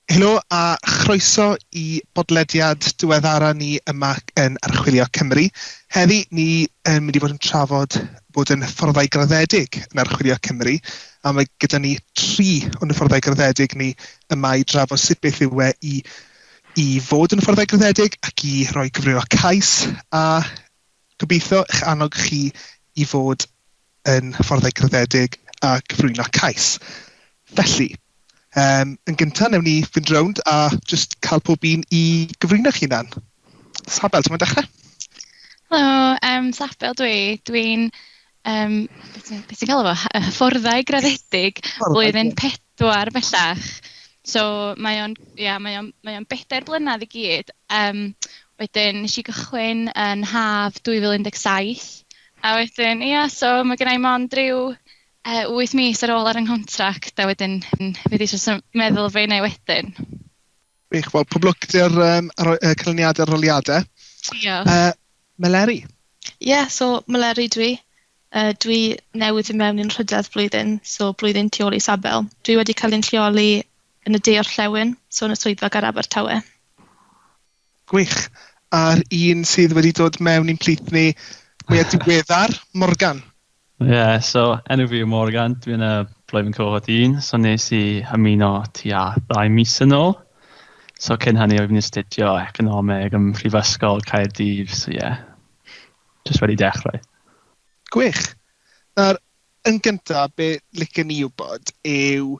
Helo a chroeso i bodlediad diweddara ni yma yn Archwilio Cymru. Heddi ni yn mynd i fod yn trafod bod yn hyfforddai graddedig yn Archwilio Cymru a mae gyda ni tri o'n hyfforddai graddedig ni yma i drafod sut beth yw e i, i fod yn hyfforddai graddedig ac i roi cyflwyno cais a gobeithio eich annog chi i fod yn hyfforddai graddedig a cyflwyno cais. Felly, um, yn gyntaf, newn ni fynd rownd a just cael pob un i gyflwyno eich hunan. Sabel, ti'n mynd dechrau? Helo, Sabel dwi. Dwi'n, um, beth ti'n be ti'n galw fo, hyfforddai graddedig blwyddyn 4 bellach. So mae o'n, ia, mae o'n 4 blynedd i gyd. Wedyn nes i gychwyn yn haf 2017. A wedyn, ia, so mae gen i mond ryw 8 mis ar ôl ar 'y nghontract, a wedyn fydd eisiau meddwl be i wneud wedyn. Wych, wel pob lwc gyda'r canlyniadau arholiadau. Diolch. Meleri? Ie, yeah, so Meleri dwi. Dwi newydd i mewn i'n rhydedd blwyddyn, so blwyddyn tu ôl i Sabel. Dwi wedi cael ein lleoli yn y de orllewin, so yn y swyddfa ger Abertawe. Gwych. A'r un sydd wedi dod mewn i'n plith ni mwyaf diweddar, Morgan. Ie, yeah, so enw fi yw Morgan, dwi'n y blwyddyn cohort 1, so nes i ymuno tua 2 mis yn ôl. So cyn hynny oedd fi'n astudio economeg ym Mhrifysgol Caerdydd, so ie, yeah, just wedi dechrau. Gwych. Nawr, yn gyntaf, be licen i wybod yw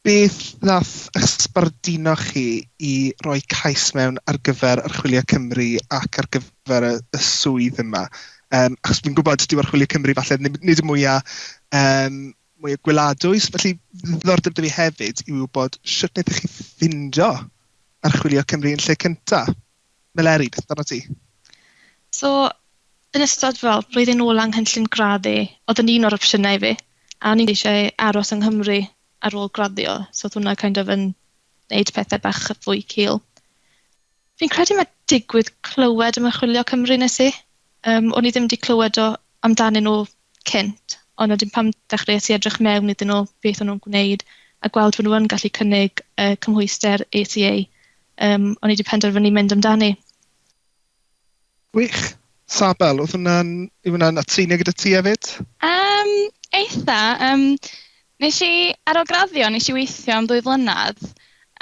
beth nath eich sbarduno chi i roi cais mewn ar gyfer Archwilio Cymru ac ar gyfer y swydd yma? Achos fi'n gwybod dyw Archwilio Cymru falle nid y mwyaf gweladwy, felly ddiddordeb 'da fi hefyd i wybod sut wnaethoch chi ffindo Archwilio Cymru yn lle cynta. Meleri, beth amdano ti? So, yn ystod fel blwyddyn ola nghynllun graddu, oedd yn un o'r opsiynau fi, a o'n i eisiau aros yng Nghymru ar ôl graddio, so oedd hwnna kind of yn gwneud pethau bach fwy cul. Fi'n credu mae digwydd clywed am Archwilio Cymru nes i. O'n i ddim wedi clywed o amdanyn nhw cynt, ond wedyn pam dechreuais i edrych mewn iddyn nhw, beth o'n nhw'n gwneud, a gweld fod nhw yn gallu cynnig cymhwyster ACA, o'n i wedi penderfynu mynd amdani. Gwych. Sabel, oedd hwnna'n, yw hwnna'n atseinio gyda ti hefyd? Eitha. Nes i, ar ôl graddio, nes i weithio am 2 flynedd.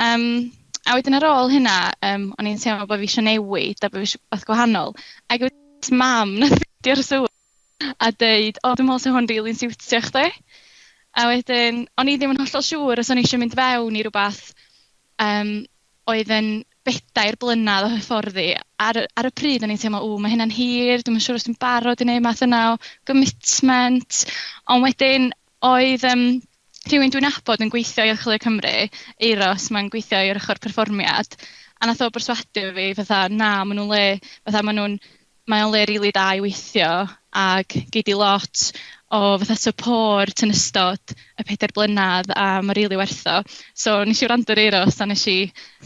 A wedyn ar ôl hynna, o'n i'n teimlo bod fi eisiau newid a bod fi eisiau rhywbeth gwahanol. Ac wedyn mam nath ffeindio'r swydd a deud, o, dwi'n meddwl 'sa hwn rili'n siwtio chdi. A wedyn, o'n i ddim yn hollol siŵr os o'n i eisiau mynd fewn i rywbeth oedd yn 4 blynedd o hyfforddi. Ar y pryd o'n i'n teimlo, ww, mae hynna'n hir, dwi'm yn siŵr os dwi'n barod i wneud math yna o commitment. Ond wedyn oedd rhywun dwi'n nabod yn gweithio i Archwilio Cymru, Eiros, mae'n gweithio i'r ochr perfformiad, a nath o berswadio fi, fatha, na, maen nhw'n le, fatha, maen nhw'n, mae o'n le rili da i weithio, ac gei di lot o fatha support yn ystod y 4 blynedd, a mae rili werth o. So nes i wrando ar Eiros a nes i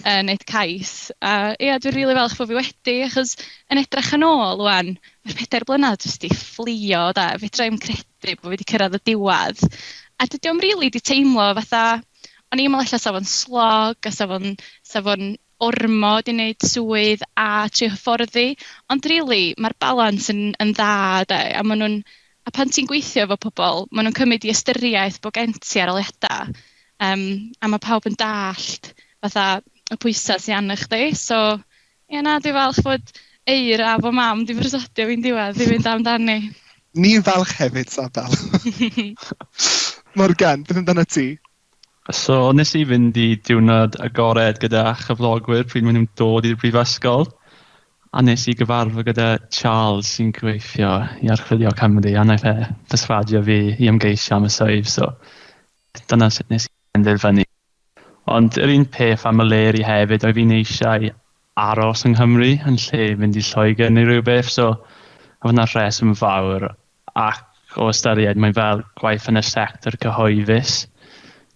wneud cais. A ie, dwi'n rili falch bod fi wedi, achos yn edrych yn ôl ŵan, mae'r 4 blynedd jyst 'di fflio, da. Fedra i'm credu bod fi wedi cyrraedd y diwedd. A dydy o'm rili 'di teimlo fatha, o'n i'n meddwl ella sa fo'n slog a sa fo'n ormod i wneud swydd a trio hyfforddi, ond rili mae'r balans yn dda, de, a maen nhw'n, a pan ti'n gweithio efo pobl, maen nhw'n cymryd i ystyriaeth bod gen ti arholiadau, a mae pawb yn dallt fatha y pwysau sy'n arno chdi, so ie na, dwi'n falch bod Eir a fy mam 'di perswadio fi'n diwedd i fynd amdani. Ni'n falch hefyd, Sabel. Morgan, beth amdano ti? So, nes i fynd i diwrnod agored gyda chyflogwyr pryd maen nhw'n dod i'r brifysgol, a nes i gyfarfod gyda Charles sy'n gweithio i Archwilio Cymru, a wnaeth e perswadio fi i ymgeisio am y swydd, so dyna sut nes i penderfynu. Ond yr un peth am Meleri hefyd, oedd fi'n eisiau aros yng Nghymru yn lle fynd i Lloegr neu rhywbeth, so oedd hwnna'n rheswm fawr, ac o ystyried mae fel gwaith yn y sector cyhoeddus,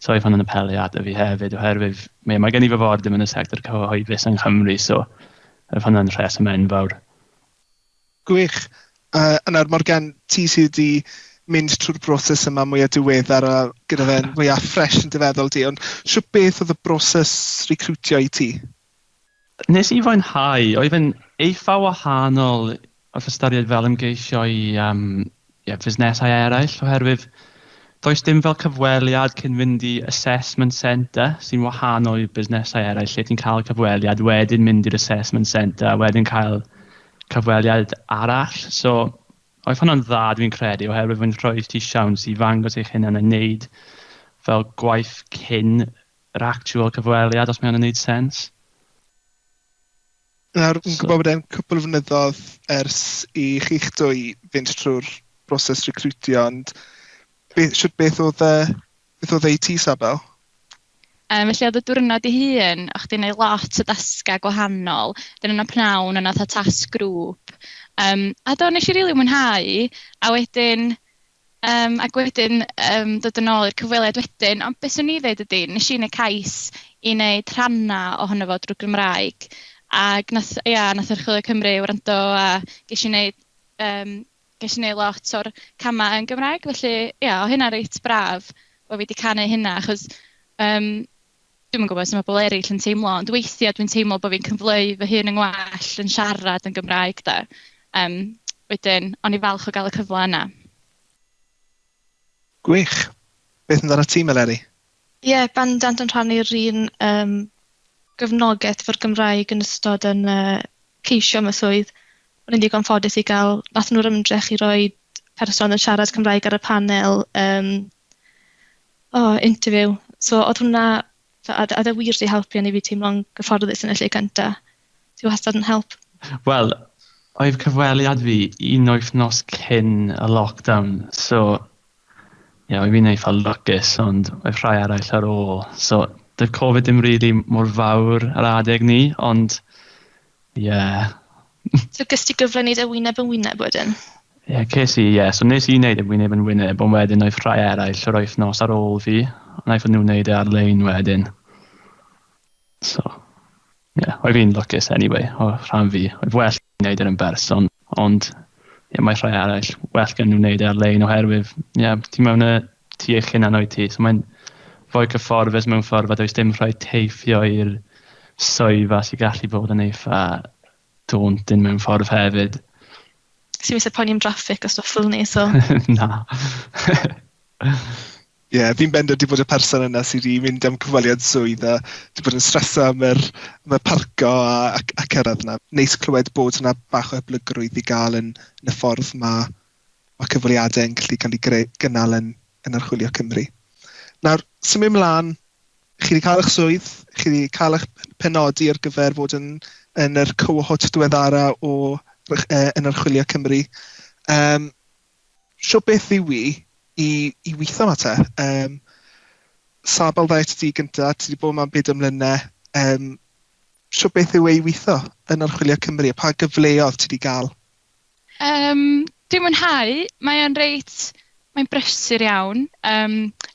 so oedd hwnna'n apelio ato fi hefyd, oherwydd mae gen i ddiddordeb yn y sector cyhoeddus yng Nghymru, so oedd hwnna'n rheswm enfawr. Gwych. A nawr, Morgan, ti sydd wedi mynd trwy'r broses yma mwyaf diweddar a gyda fe'n fwyaf ffres yn dy feddwl di, ond shwt beth oedd y broses recrwtio i ti? Nes i fwynhau, oedd yn eitha wahanol wrth ystyried fel ymgeisio i yeah, fusnesau eraill, oherwydd does dim fel cyfweliad cyn fynd i assessment centre sy'n wahanol i busnesau eraill lle ti'n cael cyfweliad, wedyn mynd i'r assessment centre, wedyn cael cyfweliad arall. So, oedd hwnna'n dda dwi'n credu, oherwydd mae'n rhoi ti siawns i ddangos eich hunan a wneud fel gwaith cyn yr actual cyfweliad, os mae hwnna'n gwneud sens. Nawr, fi'n gwybod bod e'n cwpl o flynyddoedd ers i chi'ch dwy fynd trwy'r broses recrwtio, ond beth, shwt beth oedd e, beth oedd e i ti, Sabel? Felly oedd y diwrnod ei hun, o'ch chdi'n neud lot o dasgau gwahanol. Dyn yna pnawn, yna fatha tasg grŵp. A do, nes i rili mwynhau, a wedyn, ac wedyn dod yn ôl i'r cyfweliad wedyn. Ond beth swn i ddweud ydy, nes i wneud cais i wneud rhannau ohono fo drwy Gymraeg. Ac nath, ia, nath Archwilio Cymru wrando a ges i wneud lot o'r camau yn Gymraeg. Felly, ia, o hynna reit braf bod fi wedi cael neud hynna, achos dwi'm yn gwybod sut mae pobl eraill yn teimlo, ond weithiau dwi'n teimlo bod fi'n cyfleu fy hun yn gwell yn siarad yn Gymraeg da. Wedyn, o'n i falch o gael y cyfle yna. Gwych. Beth amdano ti, Meleri? Ie, yeah, bandant yn rhannu'r un gefnogaeth fo'r Gymraeg yn ystod yn ceisio am y swydd. O'n i'n ddigon ffodus i gael, nath nhw'r ymdrech i roi person yn siarad Cymraeg ar y panel interview. So oedd hwnna, a oedd e wir 'di helpu i fi teimlo'n gyfforddus yn y lle cynta. Ti wastad yn help. Wel, oedd cyfweliad fi un wythnos cyn y lockdown, so ie, yeah, oedd fi'n eitha lwcus, ond oedd rhai eraill ar ôl. So, doedd Covid ddim really mor fawr ar adeg ni, ond ie. Yeah. So gys ti gyfle wneud y wyneb yn wyneb wedyn? Ie, yeah, ces i, ie. Yeah. So nes i wneud y wyneb yn wyneb, ond wedyn oedd rhai eraill yr wythnos ar ôl fi. Wnaethon nhw wneud e ar-lein wedyn. So, ie, yeah, oedd fi'n lwcus anyway, o rhan fi. Oedd well wneud e yn berson, ond yeah, mae rhai eraill well gen nhw wneud e ar-lein oherwydd, ie, yeah, ti mewn y tŷ eich hunan oed ti, so mae'n fwy cyfforddus mewn ffordd a does dim rhaid teithio i'r swyddfa sy'n gallu bod yn eitha daunting mewn ffordd hefyd. Sy'n eisiau poeni am traffic a stwff fel ni, so... Na. Ie, yeah, fi'n bendant wedi bod y person yna sydd wedi mynd am cyfweliad swydd a wedi bod yn streso am y parco a cyrraedd yna. Neis clywed bod yna bach o hyblygrwydd i gael yn y ffordd mae cyfweliadau yn gallu cael ei greu, gynnal yn Archwilio Cymru. Nawr, symud ymlaen, chi wedi cael eich swydd, chi wedi cael eich penodi ar gyfer fod yn yr cohort diweddara o yn Archwilio Cymru. Sio beth yw i weithio yma te? Sabel, ddaeth ti gynta, ti wedi bod yma'n byd ymlynau. Sio beth yw ei weithio yn Archwilio Cymru a pa gyfleoedd ti wedi gael? Dwi'n mwynhau, mae'n brysur iawn,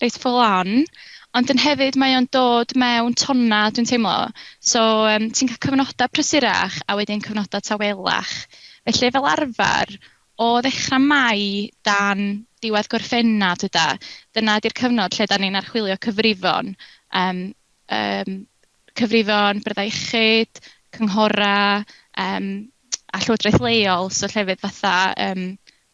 reit full on, ond yn hefyd mae o'n dod mewn tonna, dwi'n teimlo. So, ti'n cael cyfnodau prysurach a wedyn cyfnodau tawelach. Felly, fel arfer, o ddechrau Mai dan diwedd Gorffennaf, dyda, dyna di'r cyfnod lle da ni'n archwilio cyfrifon. Cyfrifon byrddau iechyd, cynghora, a llywodraeth leol, so llefydd fatha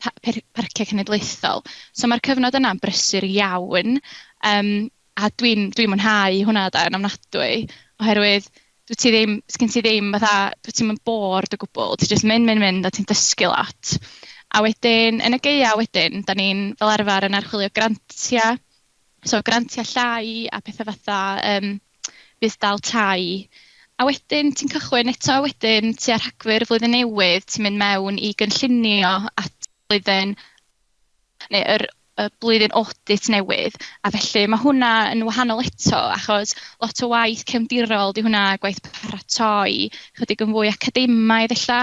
parciau cenedlaethol. So mae'r cyfnod yna'n brysur iawn, a dwi mwynhau hwnna da yn ofnadwy, oherwydd dwi ti ddim, sgyn ti ddim fatha, dwi ti'n mynd bored o gwbl, ti jyst mynd, mynd, mynd a ti'n dysgu lot. A wedyn, yn y gaea wedyn, da ni'n fel arfer yn archwilio grantiau, so grantiau llai a pethau fatha budd-dal tai. A wedyn ti'n cychwyn eto wedyn tua Rhagfyr flwyddyn newydd, ti'n mynd mewn i gynllunio at blwyddyn, neu y blwyddyn audit newydd, a felly mae hwnna yn wahanol eto, achos lot o waith cefndirol di hwnna, gwaith paratoi, chydig yn fwy academaidd ella,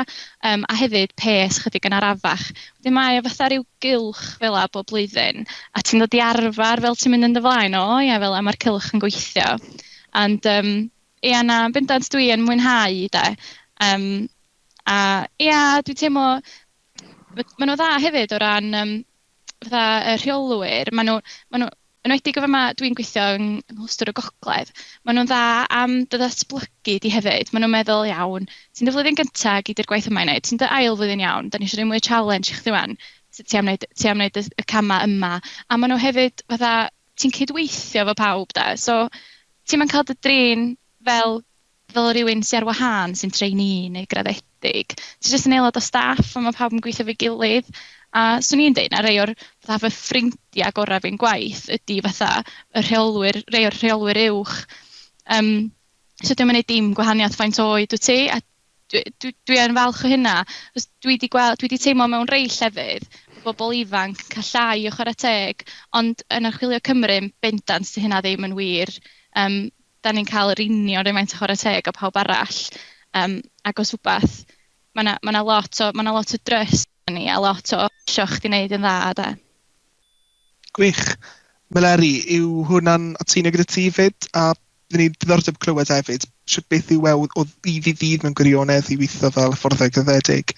a hefyd pace chydig yn arafach. Wedyn mae o fatha rhyw gylch fel 'a bob blwyddyn, a ti'n dod i arfer fel ti'n mynd yn dy flaen, o ia, fel 'a mae'r cylch yn gweithio. And, ia, na, yn bendant dwi yn mwynhau, de. A ia, dwi'n teimlo, ma' nhw dda hefyd o ran, fatha y rheolwyr, maen nhw, maen nhw yn enwedig o fama dwi'n gweithio yng Nghlwstwr y Gogledd, maen nhw'n dda am dy ddatblygu di hefyd. Maen nhw'n meddwl, iawn, ti'n dy flwyddyn gyntaf, gei di'r gwaith yma i wneud, ti'n dy ail flwyddyn iawn, da ni eisiau rhoi mwy o challenge i chdi wan, ti am wneud, ti am wneud y camau yma. A maen nhw hefyd, fatha, ti'n cydweithio efo pawb da, so ti'm yn cael dy drin fel rhywun sy'n ar wahân, sy'n trainee neu graddedig. Ti jyst yn aelod o staff a mae pawb yn gweithio efo'i gilydd. A swn i'n deud na rei o'r fatha fy ffrindiau gorau fi'n gwaith ydy fatha y rheolwyr, rei o'r rheolwyr uwch. So dio'm yn neud dim gwahaniaeth faint oed wyt ti, a dwi yn falch o hynna. Achos dwi 'di gweld, dwi 'di teimlo mewn rei llefydd bod bobl ifanc yn cael llai o chwarae teg, ond yn Archwilio Cymru yn bendant 'di hynna ddim yn wir. Da ni'n cael yr union yr un faint o chwarae teg o pawb arall. Ac os wbath, mae 'na ma' 'na lot o, ma' 'na lot o drust yn ni a lot o isio chdi wneud yn dda de. Gwych. Meleri, yw hwnna'n atseinio gyda ti 'fyd? A byddwn i'n diddordeb clywed hefyd, shwt beth yw e o ddydd i ddydd mewn gwirionedd i weithio fel hyfforddai graddedig?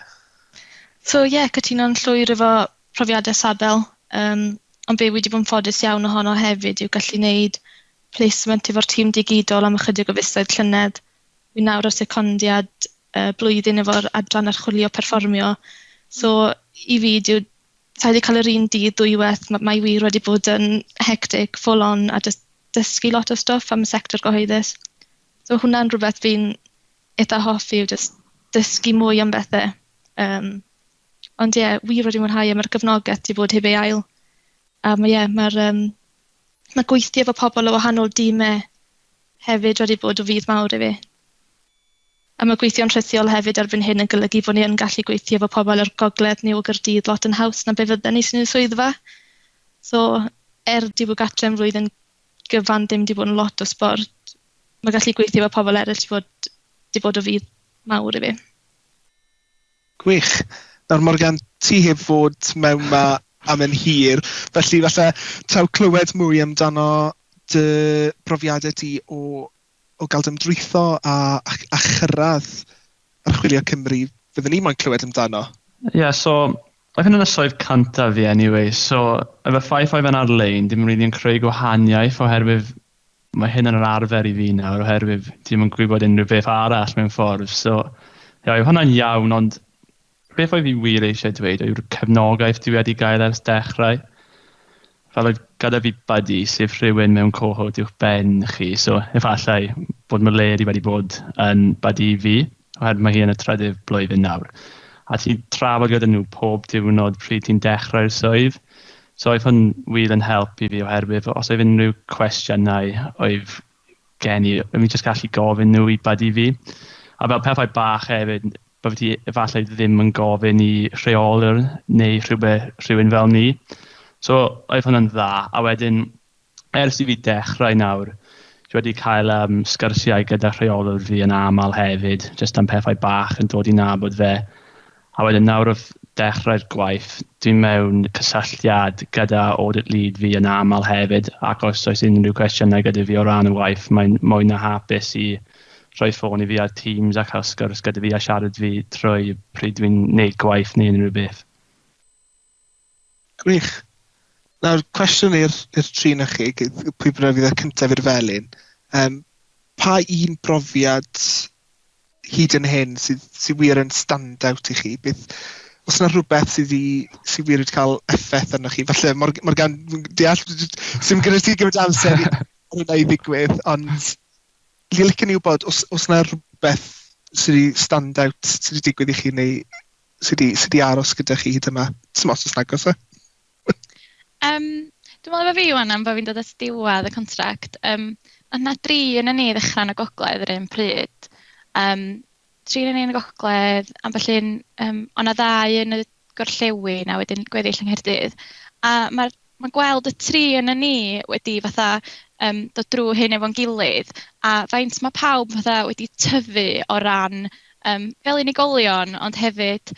So ie, yeah, cytuno'n llwyr efo profiadau Sabel. Ond be wedi bod yn ffodus iawn ohono hefyd yw gallu wneud placement efo'r tîm digidol am ychydig o fisoedd llynedd. Wi nawr ar secondiad blwyddyn efo'r adran archwilio perfformio. So i fi, dyw, sa i wedi cael yr un dydd ddwywaith, mae wir wedi bod yn hectic, full on, a just dysgu lot o stwff am y sector gyhoeddus. So hwnna'n rhywbeth fi'n eitha hoffi, yw just dysgu mwy am bethau. Ond ie, yeah, wir wedi mwynhau a mae'r gefnogaeth wedi bod heb ei ail. A mae, ie, mae'r mae gweithio efo pobl o wahanol dîmau hefyd wedi bod o fudd mawr i fi. A mae gweithio'n rhithiol hefyd erbyn hyn yn golygu bod ni yn gallu gweithio efo pobl o'r gogledd neu o Gaerdydd lot yn haws na be fydden ni sy'n y swyddfa. So, er di bod gatre am flwyddyn gyfan ddim di bod yn lot o sbort, mae gallu gweithio efo pobl eraill di bod o fudd mawr i fi. Gwych. Nawr Morgan, ti heb fod mewn ma am yn hir, felly falle taw clywed mwy amdano dy brofiadau ti o gael dy ymdrwytho a chyrraedd Archwilio Cymru fyddwn ni moyn clywed amdano. Ie, yeah, so oedd hyn yn y swydd cyntaf fi anyway, so efo ffaith oedd yn ar-lein, dim really yn creu gwahaniaeth oherwydd mae hyn yn yr arfer i fi nawr oherwydd dim yn gwybod unrhyw beth arall mewn ffordd. So, ie, yeah, hwnna'n iawn, ond beth oedd fi wir eisiau dweud yw'r cefnogaeth dwi wedi gael ers dechrau. Fel oedd gyda fi buddy, sef rhywun mewn cohort uwch ben chi, so efallai bod Meleri wedi bod yn buddy i fi, oherwydd mae hi yn y trydydd blwyddyn nawr. A ti'n trafod gyda nhw pob diwrnod pryd ti'n dechrau'r swydd. So oedd hwn wir yn help i fi oherwydd os oedd unrhyw cwestiynau oedd gen i, o'n i jyst gallu gofyn nhw i buddy fi. A fel pethau bach hefyd, bydde ti efallai ddim yn gofyn i rheolwr neu rhywbeth, rhywun fel ni. So oedd hwnna'n dda. A wedyn, ers i fi dechrau nawr, dwi wedi cael sgyrsiau gyda rheolwr fi yn aml hefyd, jyst am pethau bach yn dod i nabod fe. A wedyn nawr wrth dechrau'r gwaith, dwi'n mewn cysylltiad gyda audit lead fi yn aml hefyd, ac os oes unrhyw cwestiynau gyda fi o ran y waith, mae'n mwy na hapus i rhoi ffôn i fi ar Teams a cael sgwrs gyda fi a siarad fi trwy pryd dwi'n neud gwaith neu unrhyw beth. Gwych. Nawr, cwestiwn i'r tri na chi, pwy bynnag fydd y cyntaf i'r felin. Pa un brofiad hyd yn hyn sydd wir yn stand-out i chi? Beth, os yna rhywbeth sydd wir wedi cael effaith arnoch chi? Falle, Morgan, deall, sy'n gyda ti gymryd amser i hwnna i ddigwydd, ond li licen i wybod, os yna rhywbeth sydd wedi stand out, sydd wedi digwydd i chi, neu sydd wedi aros gyda chi hyd yma? Sim ots os nag oes e? Dwi'n meddwl efo fi wan am bod fi'n dod at diwedd y contract. Oedd 'na dri yn ni ddechrau yn y gogledd yr un pryd. Tri yn ni yn y gogledd, ambell un, oedd 'na ddau yn y gorllewin a wedyn gweddill yng Nghaerdydd. A mae'r ma gweld y tri yn ni wedi fatha dod drwy hyn efo'n gilydd a faint mae pawb fatha wedi tyfu o ran fel unigolion, ond hefyd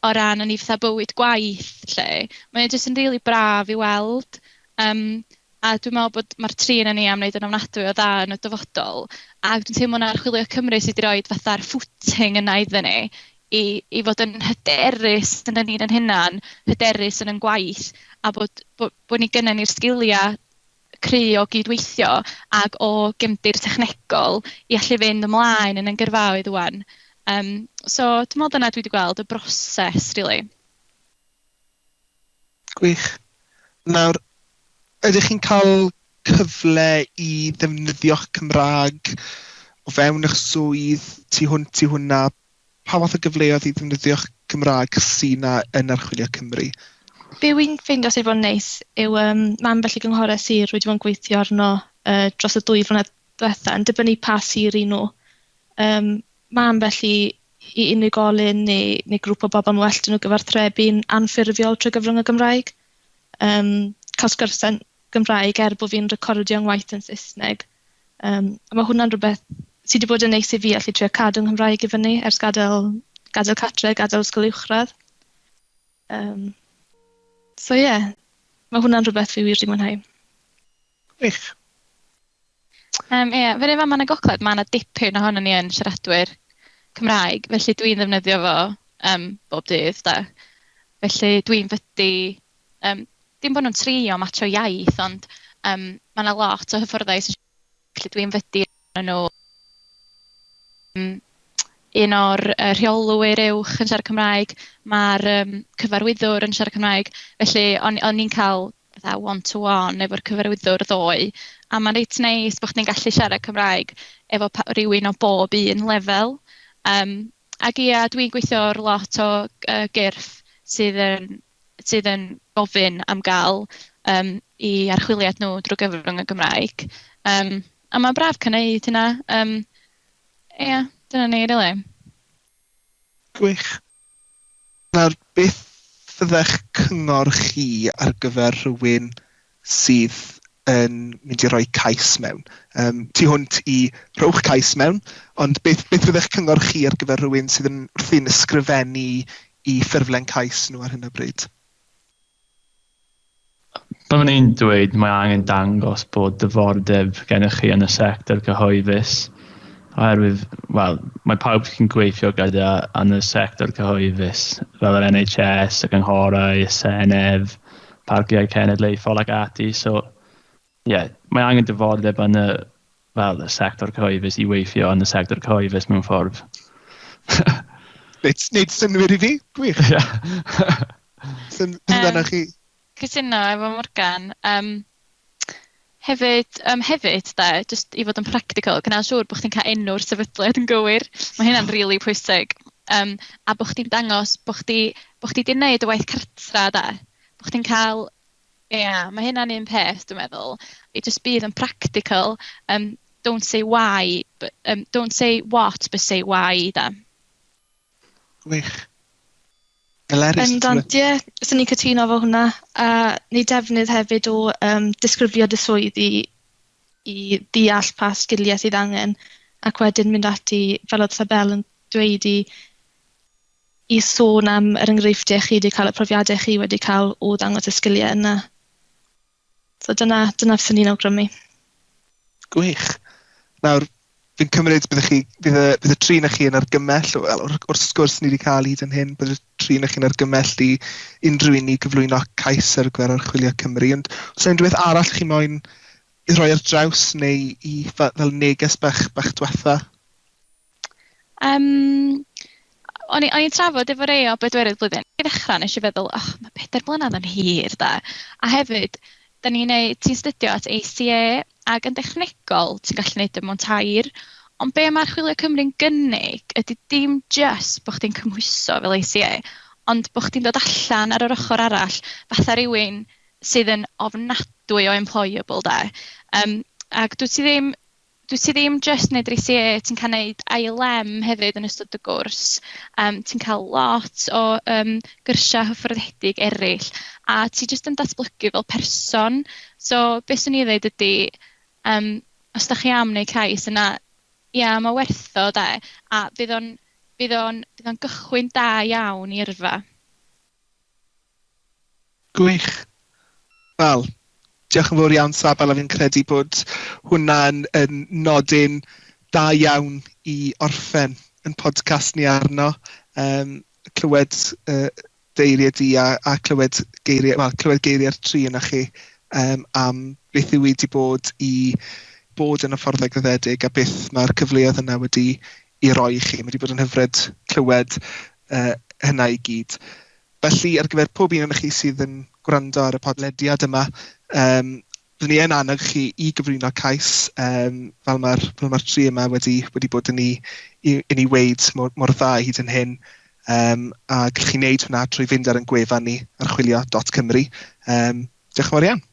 o ran yn ei fatha bywyd gwaith lle. Mae'n jyst yn rili braf i weld. A dwi'n meddwl bod mae'r tri yn ni am wneud yn ofnadwy o dda yn y dyfodol. A dwi'n teimlo na Archwilio Cymru sydd wedi rhoi fatha'r footing yna iddyn ni. i fod yn hyderus yn yn un yn hunan, hyderus yn yn gwaith, a bod ni gynnon ni'r sgiliau cry o gydweithio ac o gefndir technegol i allu fynd ymlaen yn ein gyrfaoedd ŵan. So dwi'n meddwl dyna dwi wedi gweld y broses, really. Gwych. Nawr, ydych chi'n cael cyfle i ddefnyddio'ch Cymraeg o fewn eich swydd, tu hwnt i hwnna? Pa fath o gyfleoedd i ddefnyddio'ch Cymraeg sydd 'na yn Archwilio Cymru? Be wy'n ffeindio sydd wedi bod yn neis yw mae ambell i gynghorau sir wedi bod yn gweithio arno dros y 2 flynedd diwetha, yn dibynnu pa sir i nhw. Mae ambell i unigolyn neu grŵp o bobl yn well 'da nhw gyfathrebu'n anffurfiol trwy gyfrwng y Gymraeg. Cael sgyrsiau Gymraeg er bod fi'n recordio ngwaith yn Saesneg. A mae hwnna'n rhywbeth sydd wedi bod yn neis i fi allu trio cadw Nghymraeg i fyny ers gadael catre, gadael ysgol uwchradd. So ie, yeah, mae hwnna'n rhywbeth fi wir wedi mwynhau. Gwych. Ie, yeah, fyny fama yn y gogledd, mae yna dipyn ohono ni yn siaradwyr Cymraeg, felly dwi'n ddefnyddio fo bob dydd, da. Felly dwi'n fydu, dim bod nhw'n trio matcho iaith, ond mae yna lot o hyfforddai sy'n felly dwi'n fydu nhw. Un o'r rheolwyr uwch yn siarad Cymraeg, mae'r cyfarwyddwr yn siarad Cymraeg, felly o'n i'n cael fatha one-to-one efo'r cyfarwyddwr ddoe, a mae'n reit neis bod chdi'n gallu siarad Cymraeg efo rhywun o bob un lefel. Ac ia, dwi'n gweithio ar lot o gyrff sydd yn gofyn am gael i archwiliad nhw drwy gyfrwng y Gymraeg. A mae'n braf cael neud hynna. Ia, dyna ni, really. Gwych. Nawr, beth fyddech cyngor chi ar gyfer rhywun sydd yn mynd i roi cais mewn? Tu hwnt i rhowch cais mewn, ond beth fyddech cyngor chi ar gyfer rhywun sydd yn wrthi'n ysgrifennu i ffurflen cais nhw ar hyn o bryd? Byddwn i'n dweud mae angen dangos bod diddordeb gennych chi yn y sector cyhoeddus. Oherwydd, wel, mae pawb chi'n gweithio gyda yn y sector cyhoeddus, fel yr NHS, y gynghorau, y Senedd, parciau cenedlaethol ac ati. So, ie, yeah, mae angen diddordeb yn y, fel, y sector cyhoeddus i weithio yn y sector cyhoeddus mewn ffordd. Neud synnwyr i fi? Gwych. Yeah. Amdano chi? Cytuno efo Morgan. Hefyd, da, just i fod yn practical, gwna siŵr bod chdi'n cael enw'r sefydliad yn gywir. Mae hynna'n rili really pwysig. A bod chdi'n dangos bod chdi 'di wneud y waith cartra, da. Bod chdi'n cael, ia, yeah, mae hynna'n un peth, dwi'n meddwl. It just bydd yn practical. Don't say why, but, don't say what, but say why, da. Gwych. Eleri? Bendant, ie. Swn i'n cytuno efo hwnna. A neu defnydd hefyd o disgrifio dy swydd i ddeall pa sgiliau sydd angen ac wedyn mynd ati, fel oedd Sabel yn dweud, i sôn am yr enghreifftiau chi wedi cael, y profiadau chi wedi cael o ddangos y sgiliau yna. So dyna fyswn i'n awgrymu. Gwych. Nawr, fi'n cymryd bydd y tri na chi yn argymell, wel, o'r sgwrs ni wedi cael hyd yn hyn, bydd y tri na chi'n argymell i unrhyw un i gyflwyno cais ar gyfer Archwilio Cymru. Ond os yna unrhyw beth arall chi moyn i roi ar draws neu i fel neges bach diwetha? O'n i'n trafod efo rei o bedwerydd blwyddyn. I ddechrau nes i feddwl, "Oh, mae 4 blynedd yn hir, da." A hefyd, da ni'n neud, ti'n studio at ACA, ac yn dechnegol, ti'n gallu neud o mewn 3. Ond be mae Archwilio Cymru'n gynnig ydy dim just bod chdi'n cymhwyso fel ACA, ond bod chdi'n dod allan ar yr ochr arall fatha rhywun sydd yn ofnadwy o employable, da. Ac dwi ti ddim just wneud yr ACA, ti'n cael gwneud ILM hefyd yn ystod y gwrs. Ti'n cael lot o gyrsiau hyfforddedig eraill, a ti just yn datblygu fel person. So, beth swn i ddweud ydy, os da chi am wneud cais yna, ia, mae werth o, da, a fydd o'n gychwyn da iawn i yrfa. Gwych. Wel, diolch yn fawr iawn, Sabel, a fi'n credu bod hwnna'n yn nodyn da iawn i orffen yn podcast ni arno. Clywed deiriau di a clywed geiriau, well, clywed geiriau'r tri yna chi am beth yw wedi bod i bod yn y ffordd graddedig a beth mae'r cyfleoedd yna wedi i roi i chi. Mae wedi bod yn hyfryd clywed hynna i gyd. Felly, ar gyfer pob un ohonoch chi sydd yn gwrando ar y podlediad yma, byddwn ni yn annog chi i gyflwyno cais, fel mae'r tri yma wedi bod yn ei weud mor dda hyd yn hyn. A gallwch chi wneud hwnna trwy fynd ar ein gwefan ni, archwilio.cymru. Diolch yn fawr iawn.